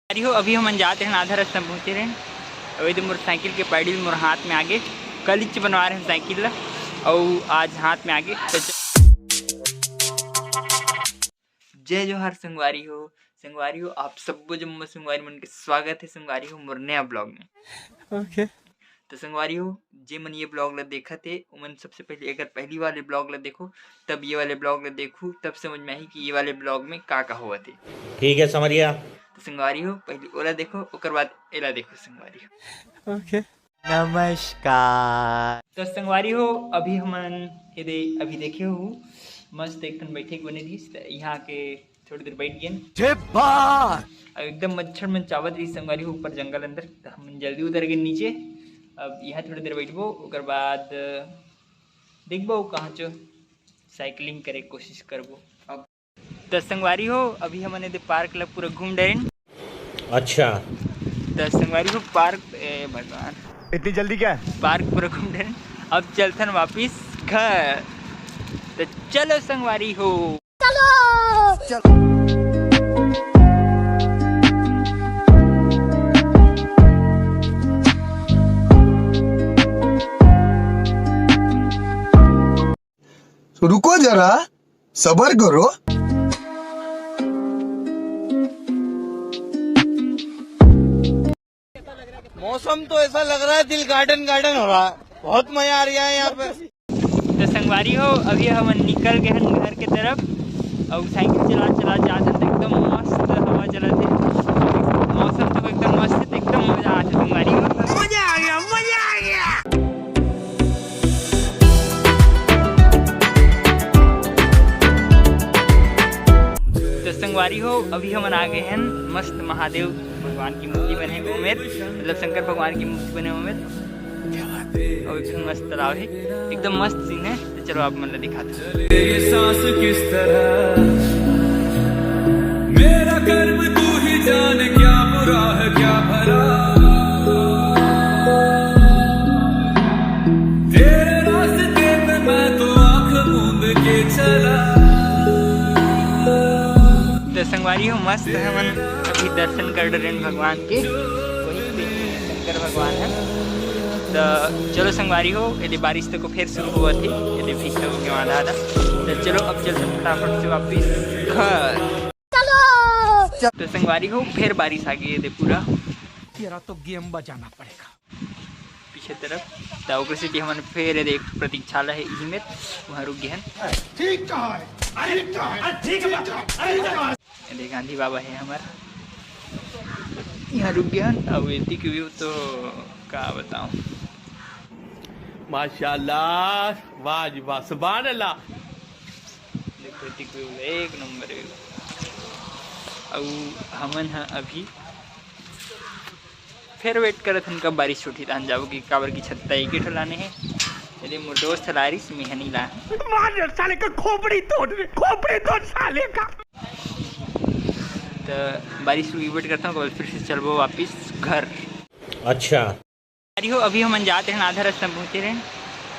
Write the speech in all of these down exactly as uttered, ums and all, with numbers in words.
अरे हो, अभी हमन जात रहन, आधा रास्ता में पहुँचे रहन। अउ एदे मोर साइकिल के पैडल मोर हाथ में आगे, कलिच बनवा रहन साइकिल ला, अउ आज हाथ में आगे। तो च- जय जोहार संगवारी हो, संगवारी हो, आप सब्बो जम्मो संगवारी मन के स्वागत है संगवारी हो मोर नया ब्लॉग में। ओके। तो संगवारी हो, जे मन ये ब्लॉग ला देखत हे, ओमन सबसे पहले अगर पहली वाले ब्लॉग ला देखो, तब ये वाले ब्लॉग ला देखू, तब समझ में आही कि ये वाले ब्लॉग में का का होवत हे। ठीक है समरिया। तो संगवारी हो, पहली ओला देखो, ओकर बाद एला देखो संगवारी हो। ओके। नमस्कार। तो संगवारी हो, अभी हमन एदे अभी देखे हो मस्त एक ठन बैठे के बने रहिस, त यहाँ के थोड़ी देर बैठ गेन। जे बात। अब एकदम मच्छर मन चावत रहिस संगवारी हो ऊपर जंगल अंदर, त हमन जल्दी उतर गेन नीचे। अब यहाँ थोड़ी देर बैठबो, ओकर बाद देखबो कहाँ चो साइकिलिंग करे के कोशिश करबो। अब त संगवारी हो, अभी हमन एदे पार्क ला पूरा घूम डरेन। अच्छा। त संगवारी हो पार्क, ए भगवान, इतनी जल्दी क्या है? पार्क पूरा घूम डरेन, अब चलथन वापिस घर। त चलो संगवारी हो। चलो। रुको जरा, सबर करो। मौसम तो ऐसा लग रहा है दिल गार्डन गार्डन हो रहा है, बहुत मजा आ रहा है यहाँ पे। तो संगवारी हो, अभी हमन निकल गए हैं घर के तरफ, और साइकिल चला चला जात हन, तो एकदम मस्त हवा चलत हे, मौसम तो एकदम मस्त हे, तो एकदम मजा आथे संगवारी हो। मजा आ गया, मजा आ गया। तो संगवारी हो, अभी हमन आ गए हैं मस्त महादेव भगवान की मूर्ति बने हे ओमेर, मतलब शंकर भगवान की मूर्ति बने हे ओमेर। और एक ठन मस्त तालाब हे, एकदम मस्त सीन हे। तो चलो आप मन ला दिखात हन। ये सांस किस तरह, मेरा कर्म तू ही जाने, क्या बुरा है क्या भला, तेरे रास्ते पे मैं तो आंख मूंद के चला। तो संगवारी हो, मस्त हमन अभी दर्शन कर डरेन भगवान के, वही पे शंकर भगवान हे। तो चलो संगवारी हो, एदे बारिश तको फेर शुरू होवत हे, एदे भीजत होके वहाँ दादा। तो चलो अब चलथन फटाफट से वापिस घर। तो संगवारी हो, फेर बारिश आ गई एदे पूरा। तेरा तो गेम बजाना पड़ेगा। पीछे तरफ। त ओकरे सेती हमन फेर एदे एक प्रतीक्षालय हे इही मेर, वहाँ रुक गे हन। ठीक कहा है, ठीक कहा है, ठीक कहा है। एदे गांधी बाबा हे हमर, यहाँ रुक गे हन। अब एती के व्यू तो का बताऊँ। माशाल्लाह, वाह जी वाह, सुभान अल्लाह। देखो एती के व्यू एक नंबर व्यू। अउ हमन ह अभी फेर वेट करत हन कब बारिश छूटही, तहन जाबो कि काबर कि छत्ता एके ठो लाने हे। एदे मोर दोस्त ह लारिस, मेंह नी लान। मार साले का खोपड़ी तोड़ दे, खोपड़ी तोड़ साले का। त बारिश रुकी, वेट करत हन, फिर से चलबो वापिस घर। अच्छा। अरे हो, अभी हमन जात रहन, आधा रास्ता में पहुँचे रहन,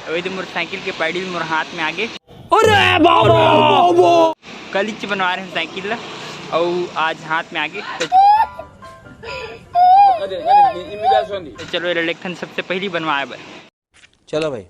अभी तो मोर साइकिल के पैडल मोर हाथ में आगे। अरे बाबा! कलिच बनवा रहन साइकिल ला, अउ आज हाथ में आगे। तो चलो, एला लेगथन सबसे पहली बनवाए बर। चलो भाई।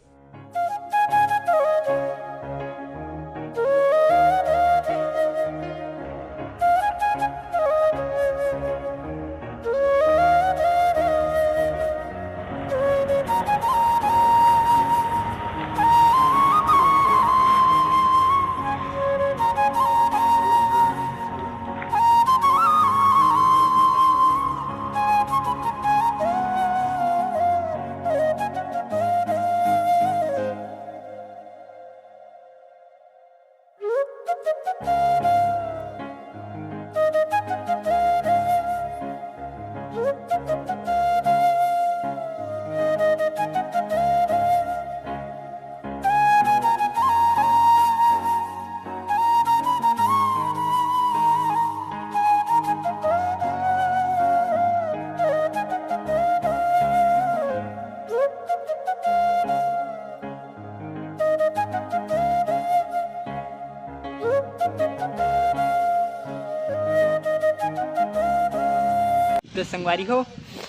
तो संगवारी हो,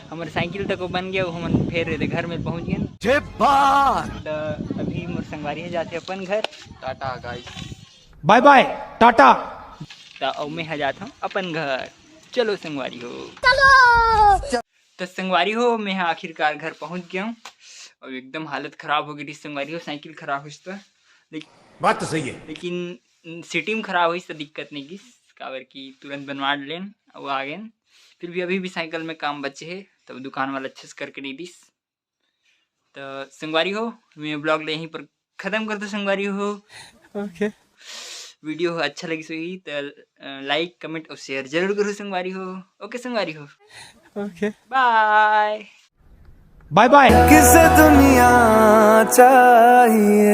हमर साइकिल तको बन गया, हमन फेर घर में पहुंच गए। तो अभी मोर संगवारी ह जाथे अपन घर। टाटा गाइस। बाय बाय, टाटा। तो अब मैं ह जात हूँ अपन घर। चलो संगवारी हो। तो संगवारी हो, मैं ह आखिरकार घर पहुंच गया हूँ। अब एकदम हालत खराब हो गई थी संगवारी हो, साइकिल खराब होइस तो। लेकिन बात तो सही है। लेकिन सिटी में खराब होइस तो दिक्कत नहीं गिस, काबर कि तुरंत बनवा लेन, वो आ गए। फिर भी अभी भी साइकिल में काम बचे है, तब दुकान वाला अच्छे से करके नहीं दिस। तो संगवारी हो, मैं ब्लॉग ले यहीं पर खत्म कर दो संगवारी हो। ओके। वीडियो अच्छा लगी सही तो लाइक, कमेंट और शेयर जरूर करो संगवारी हो। ओके संगवारी हो, ओके। बाय। बाय बाय। किसे दुनिया चाहिए।